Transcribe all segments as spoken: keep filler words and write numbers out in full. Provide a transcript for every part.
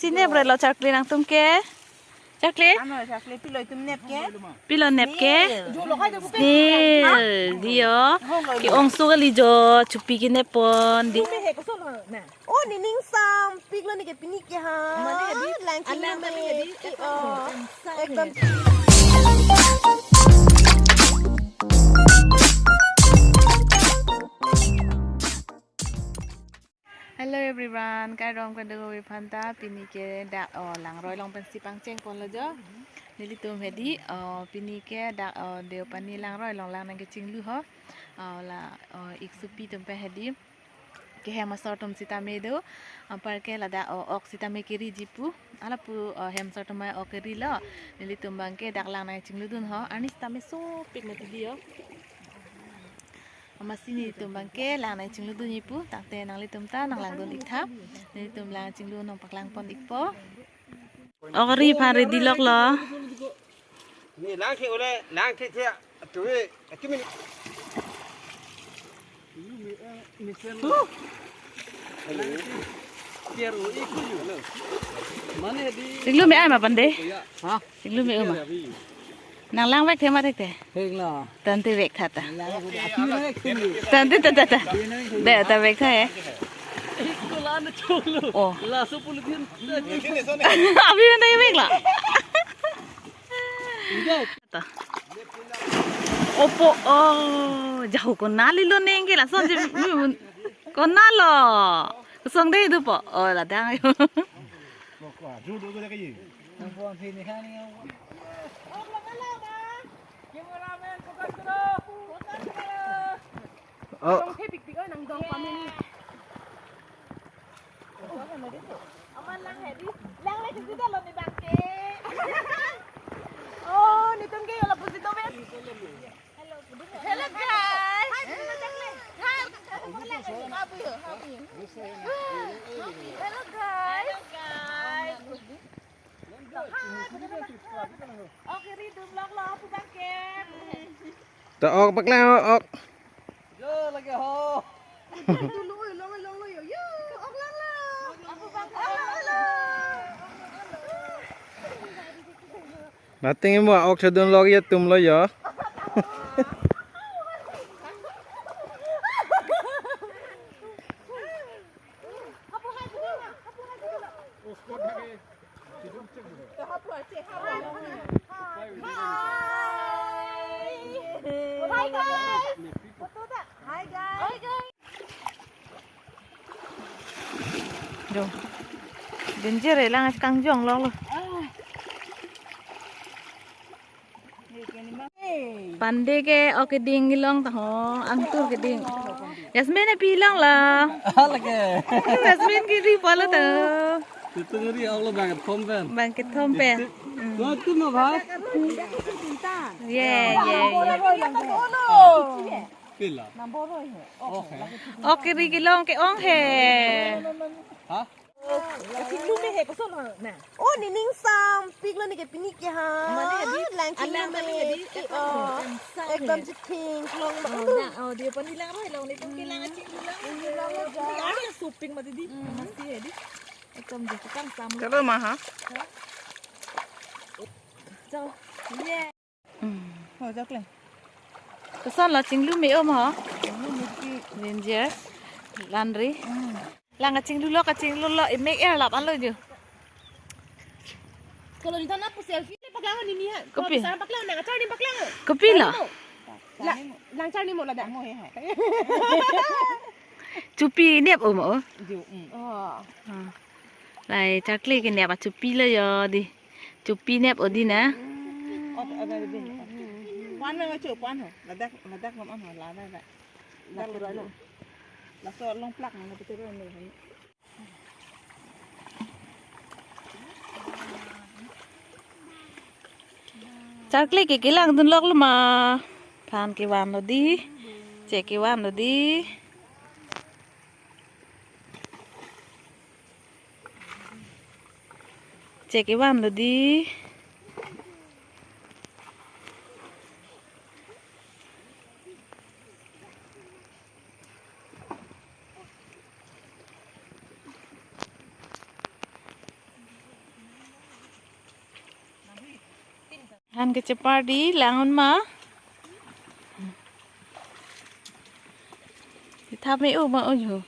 Chinep re lo Charkli nangtum ke. Charkli? Ano Charkli pilo itum nep ke? Pilo nep ke? Snail. Snail. Dio. Ke-ong so kali jo, chupi kenep pon. Di. Oh, nening sampik lo ne ke pini ke ha. Mane hedi? Lang alang chinglu mane me hedi? Eh, oh. Ekdom. Hello everyone, kardom kado-kave aphan ta, pini ke dak, oh, langroi along pensi pangcheng ponlo jo. Nelitum hedi, oh, pini ke dak, oh, Deopani langroi along lang nangkechinglu ho. Oh, la, oh, iksupi atum pen hedi. Ke hem asor atum sitame do, anpar ke ladak, oh, ok sitame keriji pu. Hala pu, oh, hem asor atum ok kerilo. Nelitum abang ke dak lang nangchingludun ho. Arni sitame sopik mati di ho. Amatsi nelitum abang ke lang nangchingludunji pu, tangte nanglitum ta nanglangdun ik tha. Nelitum lang chinglu nangpaklang pon ikpo. Ok ri aphan ready lok lo. Ni lang ke ole, lang ke ke, tu e, tu min. Hello. Hello. Mane di. Chinglu me-ai ma pande? Ya. Ha? Chinglu me-o ma? Nang lang vek the ma thek the? Heng la. Tangte vek tha ta. Lang vek, ati vek the ni. Tangte ta ta ta. Dei ta vek tha he. Ko la na cholo. Oh. La so polythene. Abhi na vek la. Ida. Ta. Opo, oh, jahu konat lilo neng ke lason je, konat lo. Kosong dei do po. Oh, ladak. Oh. Aman lang hedi. Lang lagi sudah lo ni bangke. Oh, netum ke yola pusi to bet. Hello, guys. Hi. Hello, guys. Hi. Okay, ridum lok lo pu bangke. Ta ok paklang ok. Yo, lagi ho. Dulu, oi, long, long, long, yo, yo. Ok lang lo. Pu bangke. Hello, hello. Nating mo ok chadun lok ya tum lo ya. Hi guys. Hi guys. Hi guys. Jo. Danger eh, lang kangjong lok lo. Pande ke ok keding ilong ta ho, angtur keding. Yasmin api ilong la. Lagi. Yasmin kiri pala ta. Itu ngeri Allah bangkethom pen. Bangkethom pen. Itu. Hmm. Lo itu ma bhai. Ye, ye, ye. Pila. Oh, he. Ok kiri ilong ke-ong he. Ha? Kachinglu me he koson ho na. Oh, nening sampik lo ne ke pini ke ha. Mane hedi? Lang chinglu alang me hedi? Eh, oh. Ekdom chithing long ma. Oh, na, oh, Deopani langroi along netum ke lang chinglu lang. Chinglu lang lo. Ni ada sopik mati di. Hmm. Amatsi hedi. Ekdom je tukang sam. Chalo ma ha? Chalo. Yeah. Hmm. Ho, jak le. Koson lo chinglu me-o ma ho? Chinglu me-o. Danger. Lanri. Hmm. Lang kachinglu lo, kachinglu lo, imek er lap alo jo. Kalau di sana pu selfie le paklang ni ni ha. Kopi? Kalau bisa paklang, nang achar ni paklang. Kopi lo? Charni mo. La, lang charni mo ladak. Amo he hai. Chupi nep-o ma o? Jo, hmm. Oh. Ah. Lai Charkli kenep achupi lo jo di. Chupi nep-o di na. Oh, ada di. Pan na chu, pan ho. Ladak, ladak lam an ho, ladak, ladak. Ladak lo. Laso long plak na, ladak lo. Charkli ke kelangdun lok lo ma. Phan kevan lo di. Che kevan lo di. Che kevan lo di. Han kechepar di lang-un ma. Di thap me-o ma o jo.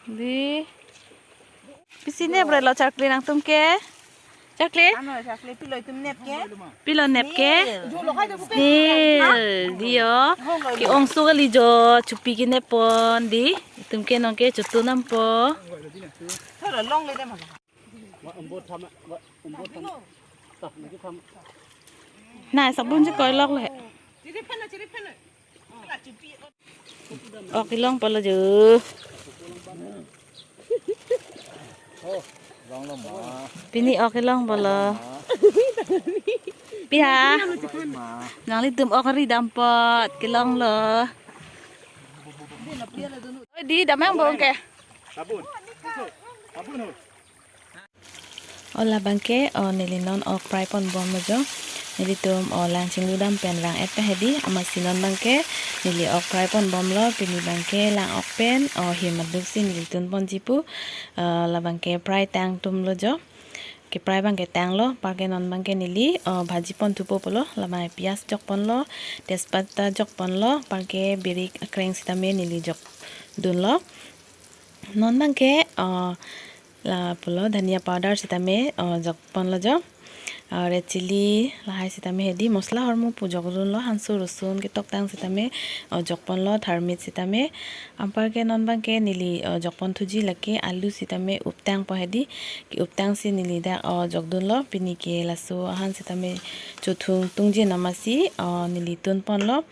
Di. Pisi nep relo chakli nangtum ke? Chakli? Ano chakli pilo itum nep ke? Pilo nep ke? Snail. Snail, di o. Ke-ong su kali jo, chupi kenep pon di. Itum ke nonke chotun dampo. Thora long le dem. Na sabun si koilok le. Ok kelong polo jo. Oh, long lo ma. Pini ok kelong polo. Ma. Pi ha? Ma. Nanglitum ok ri dam apot kelong lo. Oi, di dam nang bong ke. Sabun. Sabun ho. O labang ke, o neli non ok prai pon bom lo jo. Nelitum o lang chinglu dam pen rang-et pen hedi, amatsi non abang ke neli ok prai pon bom lo, pini abang ke lang ok pen o him aduk si neli tun ponji pu. O labang ke prai tang tum lo jo. Keprai abang ke tang lo, anparke non abang ke neli o bhaji pon thupo pulo, labang ke piyaj jok pon lo, tejpata jok pon lo, anparke birik akreng sitame neli jok dun lo. Non abang ke o la pulo dhania powder sitame o jok pon lo jo. O red chilli lahai sitame hedi, masala ahormu pu jok dun lo, hansu rosun ketoktang sitame o jok pon lo, tharmit sitame. Anparke non abang ke neli o jok pon thuji lake alu sitame uptang po hedi, ke-uptang si neli dak o jok dun lo, pini ke laso ahan sitame chothung tungji amatsi o neli tun pon lo.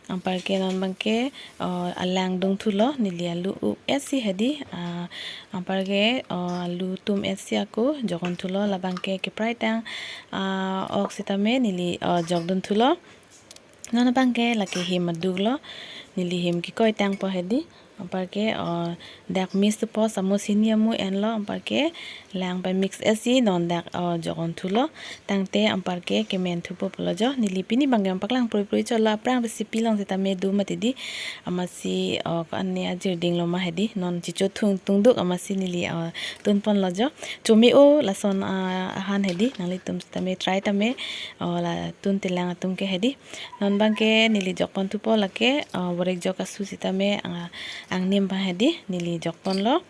Anparke non abang ke o alang dung thu lo, neli alu up-et si hedi, a, anparke o alu tum-et si ako jok dun thu lo, labang ke keprai tang a ok sitame neli o jok dun thu lo. Non abang ke lake him aduk lo, neli him kekoi tang po hedi, anparke o dak mix thupo, samus hini amu en lo, anparke lang pen mix-et si non dak o jok dun thu lo. Tangte anparke kemen thupo pulo jo. Neli pini abang ke paklang prui prui chot lo, aphrang recipe along sitame do mati di. Amatsi o ko-an ne ajir ding lo ma hedi, non chichothung tungduk amatsi neli o tun pon lo jo. Chome-o lason a, ahan hedi, nanglitum sitame try tame o la tun telang atum ke hedi. Non abang ke neli jok pon thupo lake o borik jok asu sitame a, angnim abang hedi neli jok pon lo.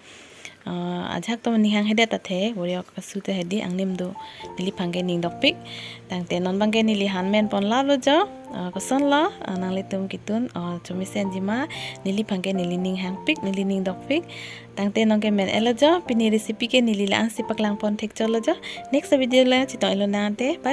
O, ajahak atum ning hanghedet athe, borik asu te hedi angnim do, neliphan ke ning dokpik. Tangte non abang ke neli han men pon lap lo jo. O, koson lo, o, nanglitum ketun o chomesen ji ma, neliphan ke neli ning hangpik, neli ning dokpik. Tangte non ke men-et lo jo, pini recipe ke neli la-an si paklang pon thek chot lo jo. Next video le chetong-et lonang te. Bye.